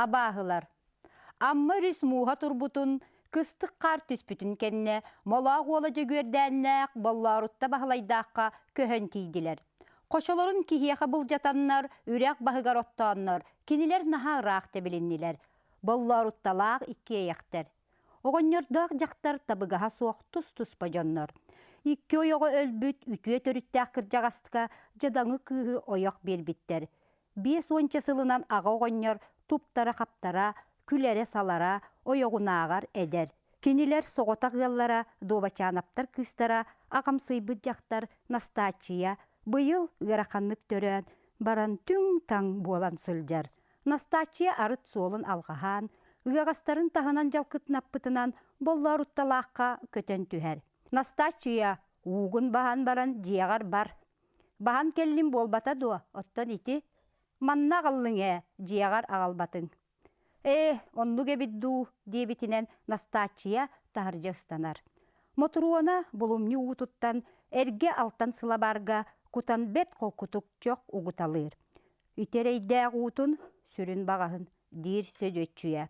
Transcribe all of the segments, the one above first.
Абааһылар. Амма өрүс мууһа турбутун, кыстык хаар түспүтүн кэннэ Молоох уола Дьөгүөрдээннээх Боллоорутта Баһылайдаахха көһөн тиийдилэр. Хочолорун киһиэхэ былдьатаннар, үрэх баһыгар оттооннор, кинилэр наһаа ыраах тэбилиннилэр. Боллоорутталаах иккиэйэхтэр. Оҕонньордоох дьахтар табыгаһа суох тус-туспа дьоннор. Икки ойоҕо өлбүт үтүө төрүттээх кырдьаҕаска дьадаҥы кыыһы ойох биэрбиттэр. 50 сылынан аҕа оҕонньор туптара-хаптара, күлэрэ-салара, ойоҕунааҕар эдэр. Кинилэр соҕотох ыаллара Дуобачаанаптар кыыстара аҕамсыйбыт дьахтар Настааччыйа быйыл ыараханнык төрөөн баран түҥ-таҥ буолан сылдьар. Настааччыйа арыт суолун алҕаһаан, ыаҕастарын таһынан дьалкытынаппытынан Боллоорутталаахха көтөн түһэр. Настааччыйа, уугун баһан баран дьиэҕэр бар. Баһан кэллим буолбата дуо, оттон ити манна аҕаллыҥ ээ, дьиэҕэр аҕалбатыҥ. Ээ, оннук эбит дуу, диэбитинэн Настааччыйа таһырдьа ыстанар. Мотуруона булумньу уутуттан эргэ алтан сылабаарга кутан бэрт холкутук чох угуталыыр. Ити эрэйдээх уутун сүрүн баҕаһын, диир Сөдүөччүйэ.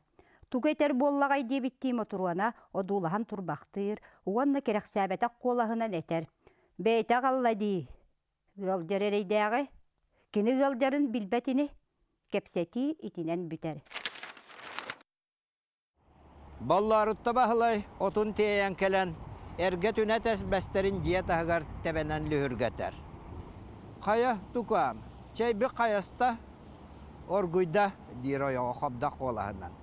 Тугу этэр буоллаҕай диэбиттии Мотуруона одуулаһан турбахтыыр уонна кэрэхсээбэтэх куолаһынан этэр: «Бэйэтэ аҕалла дии, ыалдьар эрэйдээҕи, кини ыалдьарын билбэт ини». Кэпсэтии итинэн бүтэр. Боллоорутта Баһылай отун тиэйэн кэлэн, эргэ түнэ тэс бэстэрин дьиэ таһыгар тэбэнэн лүһүргэтэр. «Хайа, тукаам, чэйбит хайаста?» «Оргуйда», диир ойоҕо хобдох куолаһынан.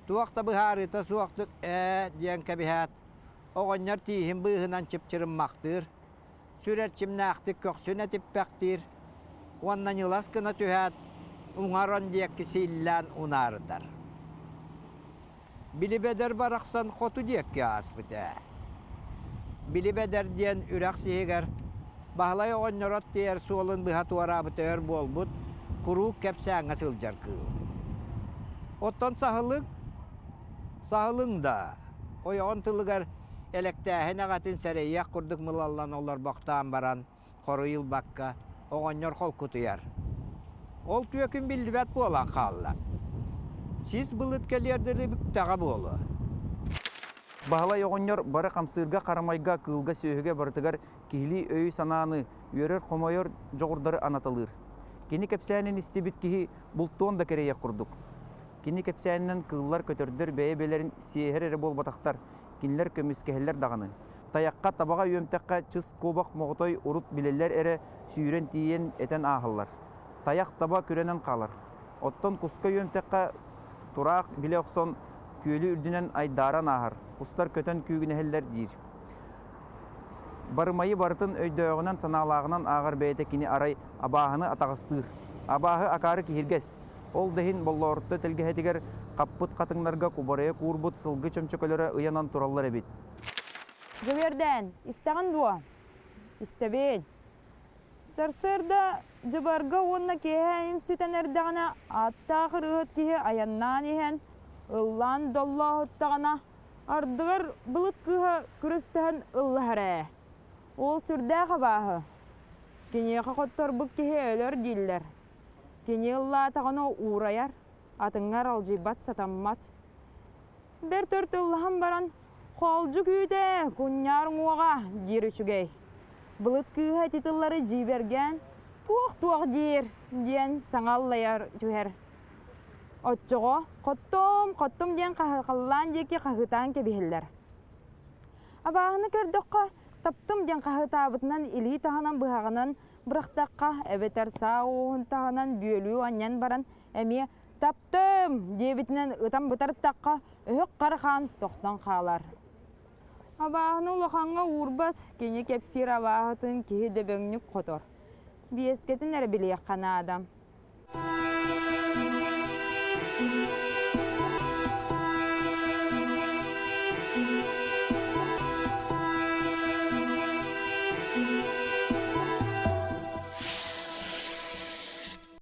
Туох да быһаарыыта суохтук «ээ» диэн кэбиһээт, оҕонньор тииһин быыһынан чыпчырыммахтыыр, сүр эрчимнээхтик көхсүн этиппэхтиир уонна ньылас гына түһээт, уҥар он диэки сииллээн унаарытар. Билибэдэр барахсан хоту диэки ааспыт ээ. Билибэдэр диэн үрэх сиһигэр Баһылай оҕонньор от тиэйэр суолун быһа туораабыта өр буолбут, куруук кэпсээҥҥэ сылдьар кыыл. Оттон саһылыҥ? Саһылыҥ да, ойоҕун тылыгар элэктээһин аҕатын сэрэйиэх курдук мылаллан олорбохтоон баран, хоруй ылбакка, оҕонньор холкутуйар. Ол түөкүн биллибэт буолан хаалла. Сис былыт кэлиэр дылы бүктэҕэ буолуо. Баһылай оҕонньор бары хамсыырга-харамайга, кыылга-сүөһүгэ барытыгар киһилии өйү-санааны, үөрэр-хомойор дьоҕурдары анаталыыр. Кини кэпсээнин истибит киһи бултуон да кэрэйиэх курдук. Кини кэпсээнинэн кыыллар-көтөрдөр бэйэ-бэйэлэрин сиэһэр эрэ буолбатахтар, кинилэр көмүскэһэллэр даҕаны. Тайахха, табаҕа үөмтэххэ чыс куобах моҕотой урут билэллэр эрэ сүүрэн тиийэн этэн ааһаллар. Тайах таба күрэнэн хаалар. Оттон куска үөмтэххэ тураах билэ охсон күөлү үрдүнэн айдааран ааһар, кустар көтөн күүгүнэһэллэр диир. Барымайы барытын өйдөөҕүнэн-санаалааҕынан ааҕар бэйэтэ кини арай абааһыны атаҕастыыр. Абааһы акаары киһиргэс, Ол да иһин Боллоорто тэлгэһэтигэр хаппыт хатыҥнарга кубарыйа куурбут сылгы чөмчөкөлөрө ыйанан тураллар эбит. Дьөгүөрдээн, истэҕин дуо? Истэбин. Сарсыарда дьыбарга уонна киэһэ им сүтэн эрдэҕинэ ааттаах ырыаһыт киһи айаннаан иһэн, ыллаан доллооһуттаҕына, ардыгар былыт кыыһа күрүстэһэн ыллаһар ээ. Ол сүрдээх абааһы. Киниэхэ хотторбут киһи өлөр дииллэр. Кини ыллаатаҕына уурайар, атыҥҥа аралдьыйбат сатаммат. Бэрт өр тыллаһан баран, «Хоолдьук үүтэ, кунньаар уҥуоҕа» диир үчүгэй. Былыт кыыһа ити тыллары дьиибэргээн, «Туох-туох диир» диэн саҥа аллайар түһэр. Оччоҕо «Хоттом, хоттум» диэн халлаан диэки хаһыытаан кэбиһэллэр. Абааһыны көрдөххө, таптым диэн хаһыытаабытынан илии таһынан быһаҕынан бырахтахха эбэтэр саа уоһун таһынан бүөлүү анньан баран эмиэ «Таптым!» диэбитинэн ытан бытартахха өһөх хара хаан тохтон хаалар. Абааһыны улахаҥҥа уурбат, кини кэпсиир абааһытын киһи дөбөҥнүк хотор. Биэскэтин эрэ билиэххэ наада.